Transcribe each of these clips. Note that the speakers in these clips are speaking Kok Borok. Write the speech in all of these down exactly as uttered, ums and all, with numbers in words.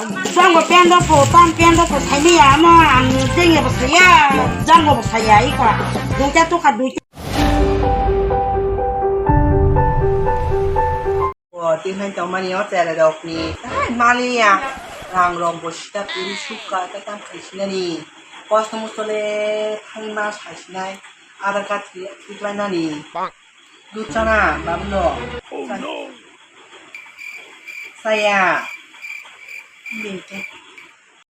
Jango pendo po, tam pendo po, saimaya, ama ang jengya bo saya, jango bo saya, ika. Duita tuka duita. O, tinhai tongmani o chera rokni, tai maliya. Rang rok bo sita puri suka, ta tam khai sinani. Kosto mostole phai ma sai sinai. Aadhaar card thi-, thiklainani. Duchana, babuno. Oh, no. Saya.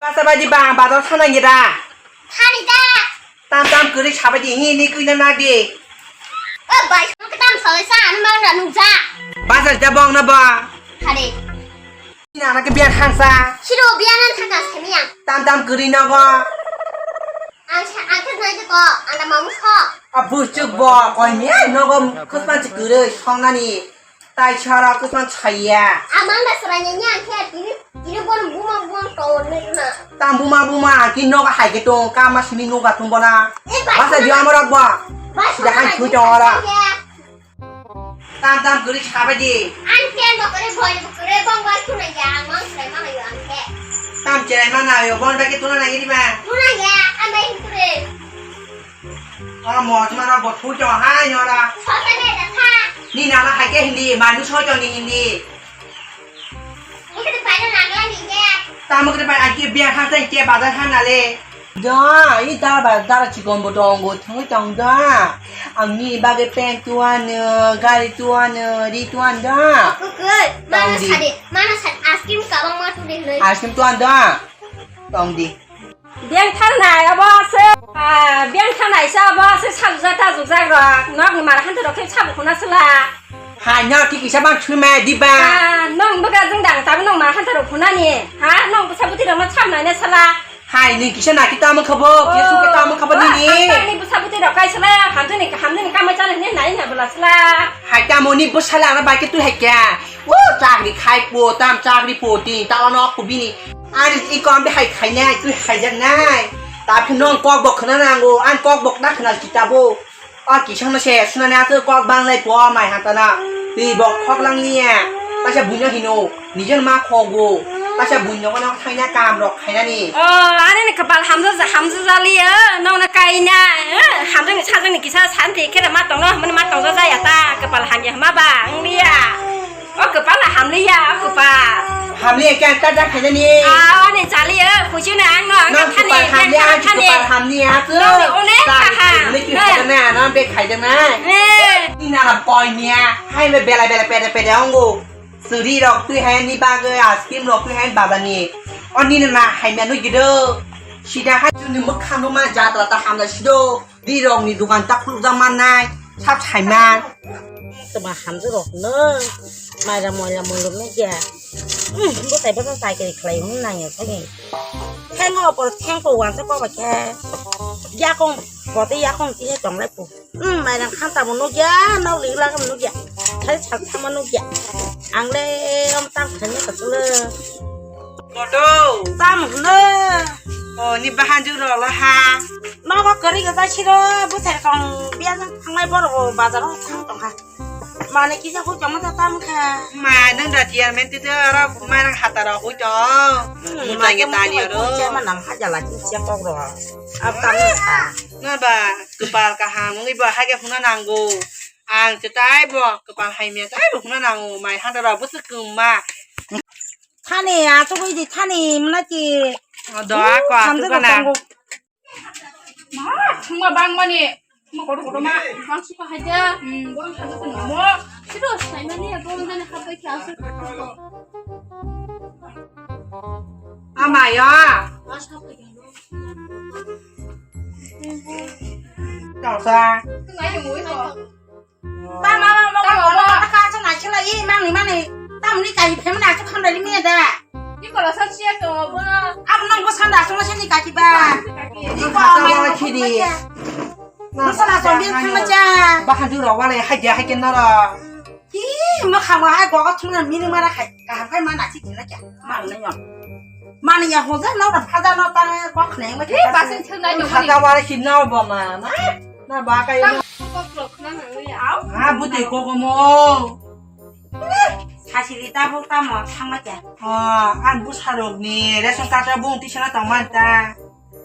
Basa baji bang, bazar sana gira. Thani da. Tam tam kwrwi sabaji, hi ni kwina nadi. O bai, tam salai sa, anu mang da nungja. Bazar da bong na ba. Thani. Ina na ke biar hangsa. Siro biar nan thaka semiya. Tam tam kwrwi nogo. Ang sa, ang khe nai ko, ang da mamu so. A buchuk bo, koi mi ai nogo khusman chi kwrwi songnani. Tai sara kwsang chaya. Amang da sranya nya khe tini, tini bon buma buma tong ne na. Tam buma buma ki noga hai ke tong ka ma simi noga tong bona. Eh, bai, basa di amara ba. Bai, sida hai suna thui tong ara. Tam tam guri chaba di. Ang ke no kore boi kore bong boi tuna ya, amang srai ma yo ang ke. Tam cherai ma na yo bon ba ke tuna na iri ma. Tuna ya, amai kore. Ora mo chuma ro bo thui tong hai no ra. Ni na na hai ke hindi, manu soi tong ni hindi. Tamo kete pai aki biya ha tai ke bazar ha na le. Da, i da ba dara chikon bo tongo, thangwi tong da. Ang ni bagwi pen tuan, gari tuan, ri tuan da. Kukul, mana sade, mana sade, ice cream kabang ma tu de hloi. Ice cream tuan da. Tong di. Biang thangnai abo se, ah, biang thangnai se abo se salujak tajukjak rok. Nokni mara hantha rok khe sabu khuna sela. Hai, no, ki kisa bang thumai di ba. Ah, nong boga jeng dang, tabi nong mara hantha rok khunani. Ha, nong bwsa bwtwi rok no samnai na sela. Hai, ni kisa na ki tamo khabo, ki su ki tamo khabo ni ni. Ang ni bwsa bwtwi rok kai sela, hamjani, hamjani kamai chana ni nai na bwla sela. Hai, tamo ni bwsa la na bai ke tu hai kya. O, chakri khai po, tam chakri po, ti, ta ono kubini. Ani i kom de hai khainai, twi khaijaknai. Ta phi nong kok bo khna nango, an kok bo na khna kitabo. O kisang no se, sunani ato kok bang lai po, mai hantana. Twi bo khok lang niya. Kaisa buino hino, nijen ma khogo. Kaisa buino kono thaina kam rok khainani. O, ani ni kapal hamja, hamja jaliya, nong na kaina. Eh, hamja ni sajang ni kisa santi khere ma tongno, mani ma tongja jaya ta, kapal hamya ma ba, ang liya. O kwpal hamliya, o kwpal. Hamliya khe ang ta jak khainani. Ah, ani chaliya, kuchuna ang no, ang no, thani, kwpal hamliya, ang thani. Kwpal hamliya, tu. No, no, one ta kaha. Hamli ki khaidana, no, be khaidana. Eh. Ina la poinya, hai me bela bela pede pede ongo. Suri rok twi hai ni bagwi, ice cream rok twi hai bazani. O nini na hai menu gido. Sida hai chuni mukha no ma jatra ta hamla sido. Di rok ni dukan ta khuluk jak mannai, sab saiman. Tama hamjak rok no, maira moila munduk no ya. Hmm, bo tai bo tai kiri khlai hwn nang ya thani. Thengo opor thengko wansa ko ba khe. Yakong, bote yakong ti tong lai pu. Hmm, maira khanta mo nuk ya, nok li la mo nuk ya. Khai chak chak mo nuk ya. Ang le om tang thani ka chule. Moto. Tam hwnwi. O, ni bahanju rok lo ha. Nogo kwrwi kwchai siro, bwsai rok tong biya jang thangnai borok bo bazar o thang tong kha. Mane kisa hui tongma ta tam kha. Ma, nwng da chairman twi twi oro mairang hataro hui tong. Hmm, mutai ma nge tani oro. Chairman nang ha jala kisa kok ro. Ab tam kha. Na ba, kwpal kaham wngwi bo ha khe hwnna nango. Ang se tai bo kwpal hai mya tai bo hwnna nango. Mai hataro bwswk kwma. Thani, achugwi di thani, mwnati. O, do, ako, hamjak achuk gana. Tongo. Ma, thwngma bangmani, ma kotor kotor ma, bang suka haida, hmm, borok hamjak tongmo. Siro saimani, borok jani habai khe aswk. Amaya. Tangsa. Tama, ma, ma, ma, ma, ma, ka, sa, na, sila, i, mangni, mangni, tamni, kai, phe, ma, na, su, khamrai, li, mi, da. Ni kola sa, siya, to, bo, na. Abo, nang, bo, sanda, su, na, sini, kaki, ba. Kaki. Ni ko, ma, ma, khidi. Masala, so, bin, thang, ma, cha. Bahan, ju, ro, wale, hai, ja, hai, ken, na, ro. Ki, ma, kha, ma, hai, go, go, thung, na, mini, ma, ra, khai, kaham, khai, ma, na, si, thila, kya, ma, na, yon. Mani ya hoja no da phaja no ta kok khne ma. Ki basin thunai no. Phaja wala si no ba ma. Na ba ka yo. Kok lok na na ya. Ha bu te ko ko mo. Asili tabuk tamo thangma kya? Oh, ang bwsarokni ration card o bung tisana tongmani ta.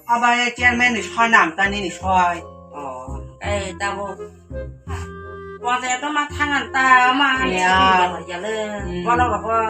Abo chairman ni soi nam ta nini soi. Oh, eh, tabuk. Ponchayat o ma thangan ta, ma Ya. Ya le. Hmm. Bono rogo,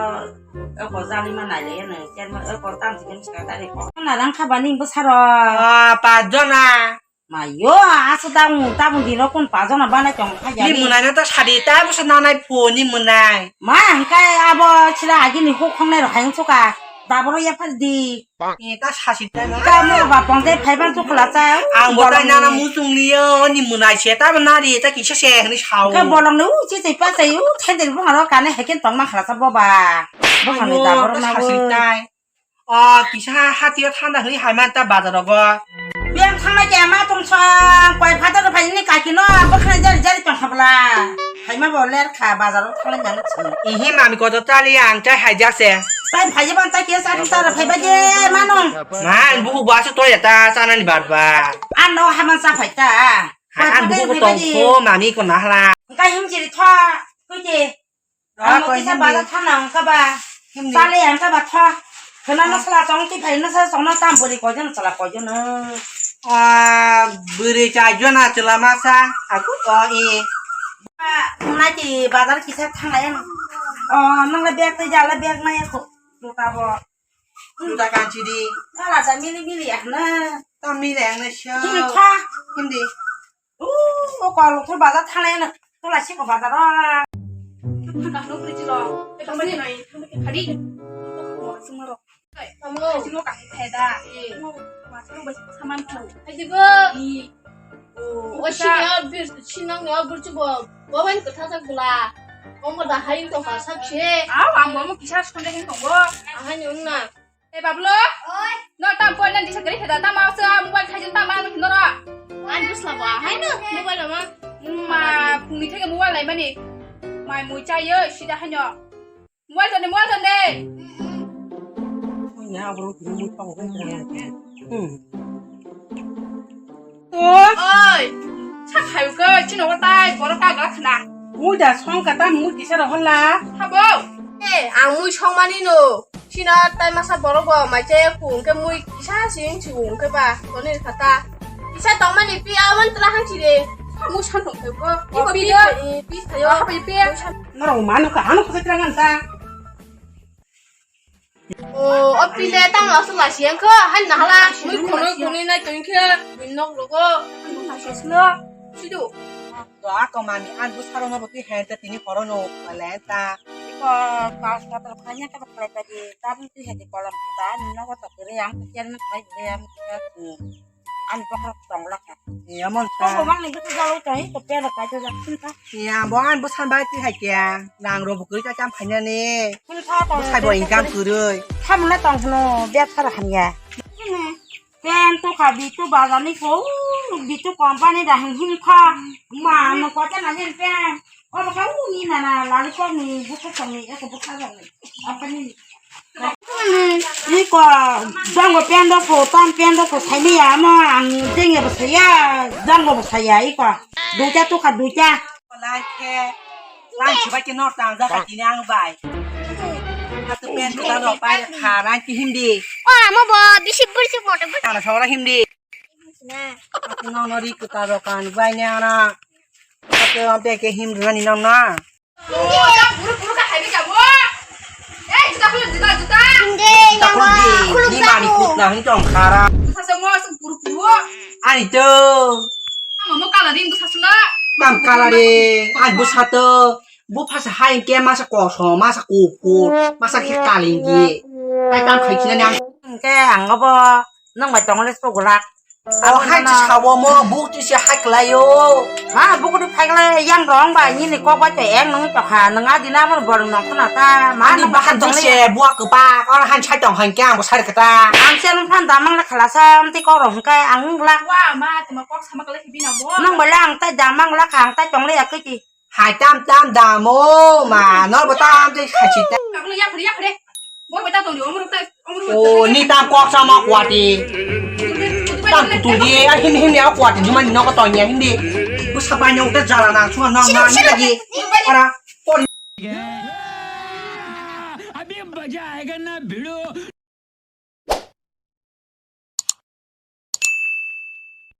eh, ko jali ma nai le ne. Chairman, eh, ko tam chicken chicken ta de ko. Na rang kha bani bwsarok. Ah, pa jona. Mayo, asa tabung, tabung dino kun pajona bana chong kha Ni jani. Mwnai no ta sadi ta bwsa nanai pho ni mwnai. Ma, hwnkhe abo chila agini huk khongnai rok hayung suka. Daboro yaphar di. Ni ta sasi ta na. Tamo ba pongte phaiban chukla cha. Ang bo tai nana muchung liyo, ni mwnai se ta nari ta kisa se hwnwi sao. Ka bolong ni u chi chi pa sai u, chendel bung aro kane heken tong ma khala cha bo ba. Bo kane Ayo, daboro ta na sasi bo. Tai. O, kisa hatio thanda hwnwi hai man ta bazar rogo. Biyang thangna kaya ma tong sa, koi phatar phai ni kaki no, bwkhwnai jari jari tong habla. Hai ma bo ler kha bazar o thangna jang si. Ihi mami ko to tali ang chai hai jak se. Tai phai ban tai kesa sa phai ba je ma nong. Ma, ang buku basu to ya ta sana ni bar ba. Ano hai man sa phai ta. Hai ang buku tong ko mami ko nahla. Kai him jiri tho, kuji. Ah, amo koi kisa himdi. Baja thana wngkha ba. Himdi. Chale wngkha ba tho. Khwna no sala chong ti phai no sa chong no tam bwrwi koi jon sala koi jon no. Ah, bwrwi chai jon na chwla masa. Aku ko i. Ah, nai ti bazar kisa thanglai ano. Oh, nang le bag tei jala bag nai ako. Juta bo. Juta kanchi di. Sala da mili mili ya na. Ta mili ang na sha. Himdi kha. Himdi. Uh, o kol thur bazar thanglai no. Tola siko bazar o. Thang kha no bridge lo. E bangbai nai. Hari. Sumaro. Amo. Sino ka pheda. Masuk bai saman tu. Hai dibo. Ni. O sini abir, sinang ni abir chubo. Bawan ko thajak bula. Omo da hai to ka sab se. Aw, ang bo mo kisa skonde hin tongo. Ahai ni ungna. Eh, Bablo? Oi. No, tam koi nan disa gari kheda, tam asa mobile khai jin tam anu nora. An busla ba, hai no, mobile ma. Ma, puni theke mobile lai mani. Mai mui chayo, sida hanyo. Mobile tonde, mobile tonde. Ya, bro, mui pa ko. Hmm. Oi! Sa khayu ko, chino ko tai, borok ka ga khna. Mui da song ka ta mui kisa ro hola. Habo. Eh, ang mui song mani no. Chino tai masa borok bo mai che ku ke mui kisa sing si ung ke ba. Toni khata. Kisa tong mani pi awan tra hang si re. Mui san tong ke ko. Iko pi pi pi sayo. Pi pi. Noro manu ka hanu ko tra ngan ta. O, o pile tamo aswk lasi yang kho, hai nahala, mui khonoi khonoi nai tong khe, bini nok rogo, aswk sido. To ako mami, an bu saro no botwi hente tini horo no, lenta. Iko, kas kotor khanya ka baklai tadi, tabung ti hedi kolam kata, ni nogo to kere yang, kian na khai bole yang, Ani bokhorok tong lakha. Emon ta. Tong bang ni bwtwi jalai tong, iko pera kai to jak sin ta. Ya, bo ani bwsan bai ti hai kya. Nang ro bukui ka cham phaina ni. Sin ta tong. Bwsai bo income kwrwi. Thamna tong hwno, bya thara hamya. Pen to kha bitu bazar ni ko, bitu company da hin hin kha. Ma no ko ta na hin pen. Oro kha u ni na na lali ko ni bukha tong ni, eko bukha tong ni. Apa ni? Iko, jango pendo ko, tam pendo ko, saini ya, ama ang denge bo saya, jango bo saya, iko. Duita to kha, duita. Lai khe, lai chiba ke nor tang ja ka tini ang bai. Atu pendo ta no pai kha, ran ki hindi. O, amo bo, bisi bursi bote. Ana sora hindi. Atu no no ri kuta ro kan bai ne ana. Atu ampe ke him rani no na. Oh, ta buru buru ka hai ka bo. Eh, juta khuluk, juta, juta. Hindi, juta khuluk di. Khuluk ni mani kut na hing tong khara. Sa sa mo sa buru buru. Ani to. Amo mo kala ring sa sula. Tam kala ring, an bu sa to. Bu phasa hai ke masa koso, masa kuku, masa ki kaling gi. Tai tam khai kina ni ang. Ke ang bo. Nang bai tong le sugulak. Abo hai chi sawo mo, buk ti se hai klai o. Ma, buk ti phai klai, yang rong bai, nini kok bai te eng nung tokha, nung adi na mon bor nong khna ta. Ma, ani nang bai bahan tong le. Se buak ba, kor han sai tong han kyang bo sai kata. Ang se nung phan damang le khala sa, amti kok rong kai, ang lak. Wa, ma, tuma kok sama kala hibi na bo. Nang bai lang tai damang lak, ang tai tong le ya kiti. Hai tam tam damo ma, nor bo tam te khai chi ta. Kakulo yakhre yakhre. Bo bo ta tong di, omruk ta, omruk ta. O, ni tam kok sama kwati. Tam tu di, a him him ya kwati, juma ni nok to nya him di. Bu sapa nyong ta jala na, chuma na na ni ta di. Ora, kor. आएगा ना भिड़ो।